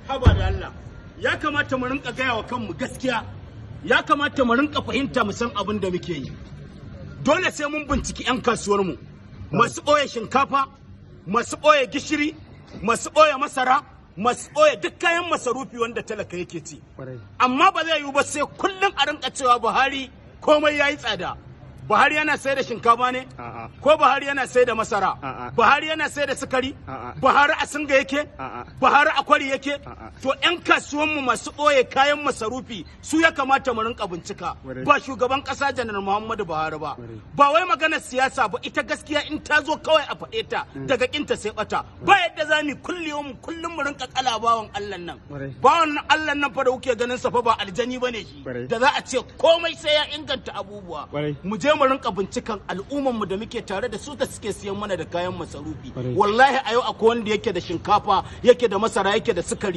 Haba da Allah, ya kamata mu rinka gaya wa kanmu gaskiya. Ya kamata mu rinka fahimta, mu san abin da muke yi. Dole sai mun binciki 'yan kasuwarmu masu ɓoye shinkafa, masu ɓoye gishiri, masu ɓoye masara, masu ɓoye duk kayan masarufi wanda talaka yake ci. Amma ba zai yiwu ba sai kullum a rinka cewa Buhari komai ya yi tsada. Buhari yana sai da shinkafa ne? A'a. Ko Buhari yana sai da masara? A'a. Buhari yana sai da sukari? A'a. Buhari a Singa yake? A'a. Buhari a Kwari yake? A'a. To, 'yan kasuwanmu masu ɓoye kayan masarufi su ya kamata mu rinka bincika, ba shugaban ƙasa Janar Muhammadu Buhari ba. Ba wai maganar siyasa ba, ita gaskiya in ta zo kawai a faɗe ta, daga kinta sai bata. Ba yadda za mu kulle mu kullum mu rinka kala bawan Allah nan. Bawan Allah nan fa da kuke ganin sa fa ba aljani bane shi da za a ce komai sai ya inganta abubuwa. Mu je mu rinka bincikan al'umman mu da muke tare da su, da suke siyan mana da kayan masarufi. Wallahi a yau akwai wanda yake da shinkafa, yake da masara, yake da sukari.